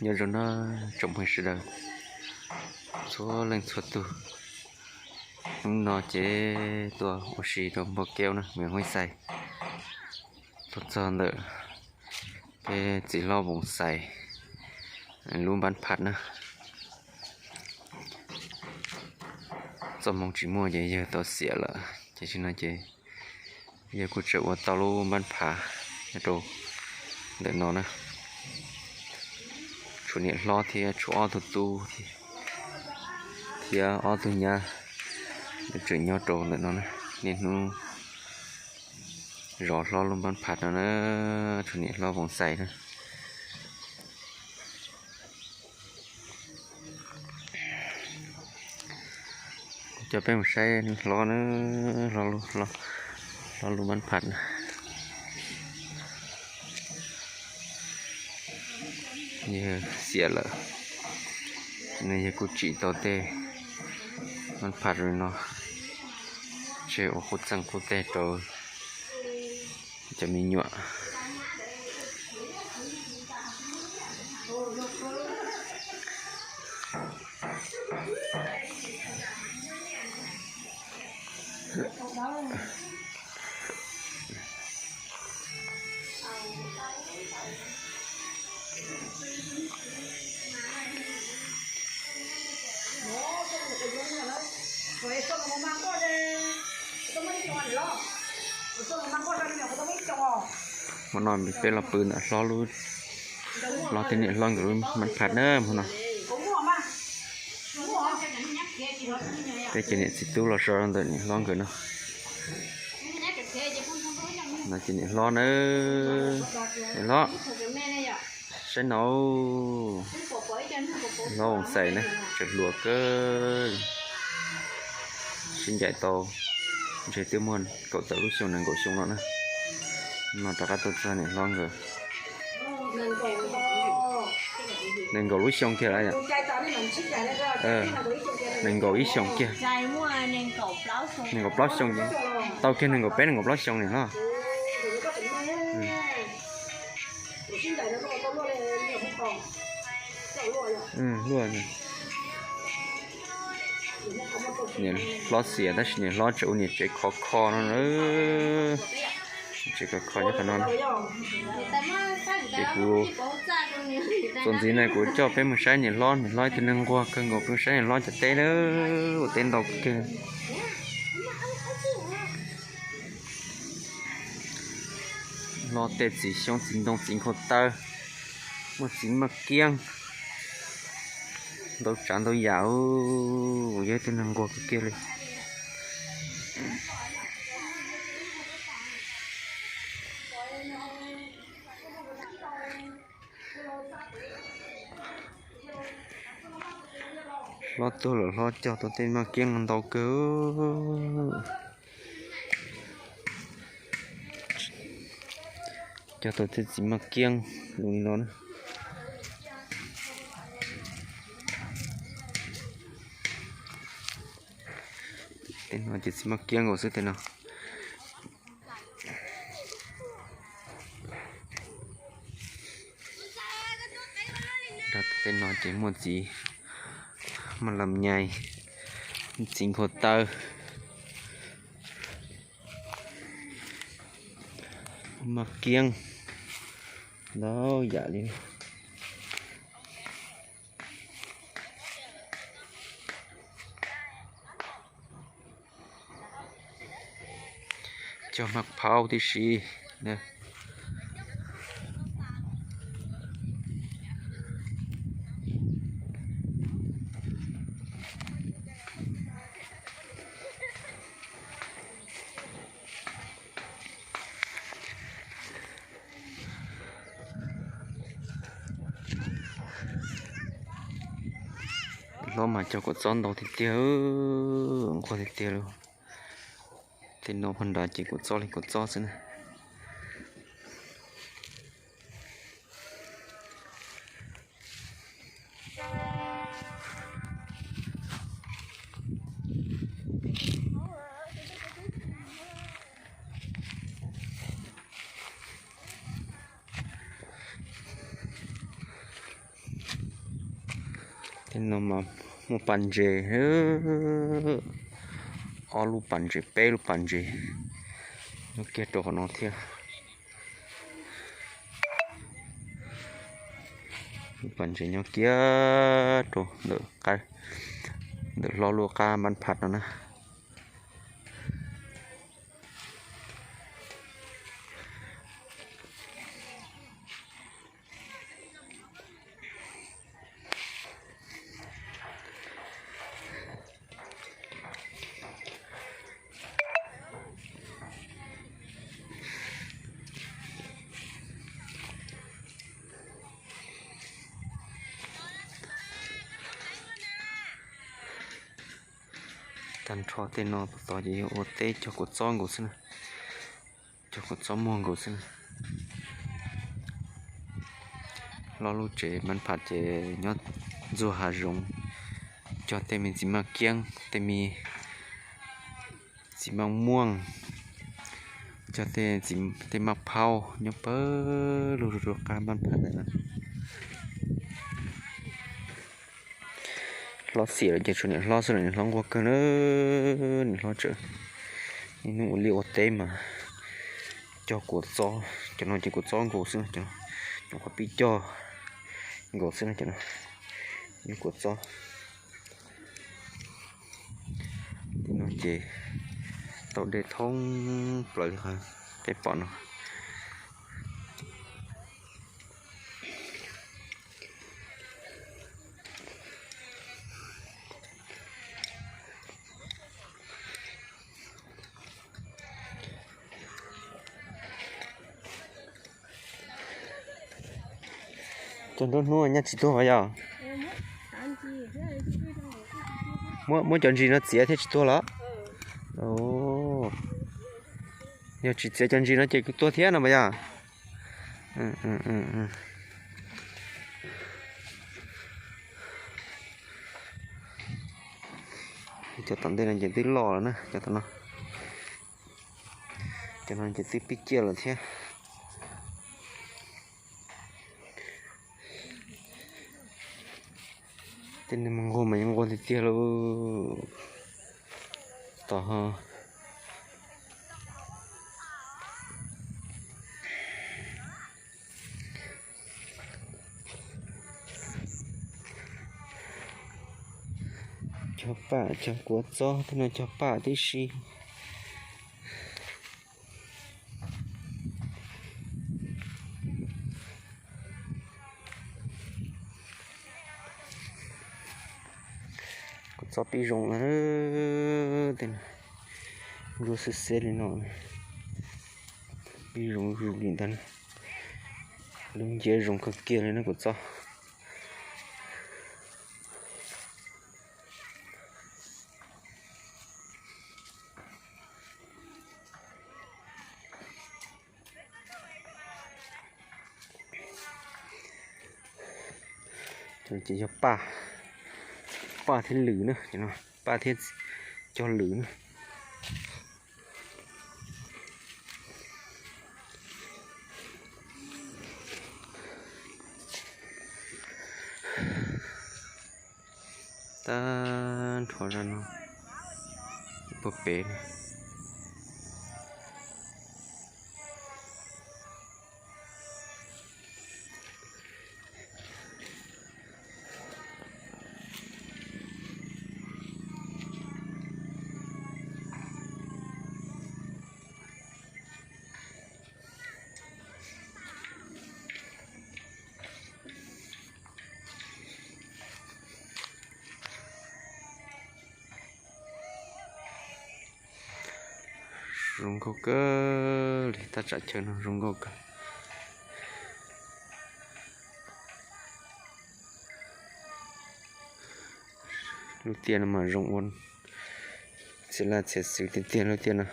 Nyob zoo na tsoom phooj ywg sawv daws txhua leej txhua tus, hnub no ces tuaj ua si rau Npauj Keub na, Moos Huab Xais, tuaj txog ntawm peb txiv hlob Voos Xais lub npab phaj na. Txoj hmoo tsis muaj ces yawg tau xiam lawm ces tam sim no ces yawg kuj tseem ua tau lub npab phaj nyob rau ntawm no na. Tshuav niam hlob thiab tshuav ob tug tub thiab ob tug nyab tseem nyob rau ntawm no na. Niaj hnub zov hlob lub npab phaj no na, tshuav niam hlob Voos Xais na. Coj peb mus saib hlob na, hlob lub npab phaj na. Yawg xiam lawm, yawg kuj tsim tau tej npab phaj no tseg ua qub txeej qub teg rau cov me nyuam. Hmo no peb los pw ntawm hlob lub, hlob thiab niam hlob nkawd lub npab phaj na hmo no. Peb cov niam txiv tub los so ntawm niam hlob nkawd no. No ces niam hlob na, niam hlob, saib no, hlob Voos Xais na, tseem hluas kawg, sib ncaim tau ntshe twb muaj kaum tawm lub xyoo nees nkaum xyoo no na. No rov qab tuaj txog niam hlob nkawd, nees nkaum lub xyoo kiag lawm yom. Nees nkaum ib xyoos kiag, nees nkaum plaub xyoo, tau kiag nees nkaum peb nees nkaum plaub xyoo niam hlob. Niam hlob xiam tab sis niam hlob tseem ua niam tsev khov kho no na. Tsev khov kho nyob qhov no na. Ces kuv txuas ntxiv na kuv coj peb mus saib niam hlob, niam hlob ib tug neeg nquag kawg nkaus, peb mus saib niam hlob cov teb na, ua teb ntau kawg. Hlob tej txiv xyoob txiv ntoo txiv nkhaus taw, muaj txiv maj kiab, ntau tsav ntau yam, yog ib tug neeg nquag kawg kiag li. Hlob tuag lawm hlob cog tau tej maj kiab ntau kawg. Cog tau tej txiv maj kiab zoo li no na. Tej no ces txiv maj kiab nkaus xwb tej no. Tej no ces muaj txiv maj lam nyais, txiv nkhaus taw, maj kiab, ntau yam li. Cog maj phaub tib si. Hlob mas cog kua txob ntau tiag tiag, nquag tiag tiag li. Tej no pog nrad ces kua txob li kua txob xwb na. Tej no mas muaj pas ntses, ob lub pas ntses, peb lub pas ntses nyob kiag rau qhov no thiab. Lub pas ntses nyob kiag rau ntawm, ntawm hlob lub qab Npab Phaj no na. Tag nrho tej no puas tod ces yog ua teb cog kua txob nkaus xwb na. Cog kua txob muag nkaus xwb na. Hlob lub tsev Npab Phaj ces nyob ntxuag hav zoov, cog tej me txiv maj kiab, tej me txiv maj muaj, cog tej, tej maj phaub nyob pawg lug rau qab Npab Phaj ntawd na. Hlob xiam lawm ces tshuav niam hlob xwb los niam hlob nquag kawg na. Niam hlob tseem niaj hnub ua liaj ua teb mas cog kua txob, cov no ces kua txob nkaus xwb, cov nyuam qhuav pib cog nkaus xwb na, cov no yog kua txob. Tej no ces tau dej thoob plaws li qhov peb pom no. Cog nruab hnub nyaj tsis tuag os yog? Muab cov ntsis no txiav thiaj tsis tuag los? Yog tsis txiav cov ntsis no ces kuj tuag thiab no mas yog? Cov tom ntej no ces twb loj lawm na, cov tom no. Cov no ces twb pib ciaj lawm thiab. Tej neeg mas nquag mas yeej nquag tiag tiag lauj. Tom ho cog paj cog kua txob, tej no cog paj tib si. Kua txob pib zoo lawm, tej no ntsuab xwb xeb li no, pib zoo zuj zus li ntag. Lub nciab zoo kawg kiag li na kua txob. Ces yog paj, paj thiab lwm na, paj thiab cog lwm na. Tag nrho zaj no puag pem. Zoo nkauj kawg li, thaj tsam chaw no zoo nkauj kawg. Lub tiaj no mas zoo ua txhia laj txhia xwm tiag tiag lub tiaj no.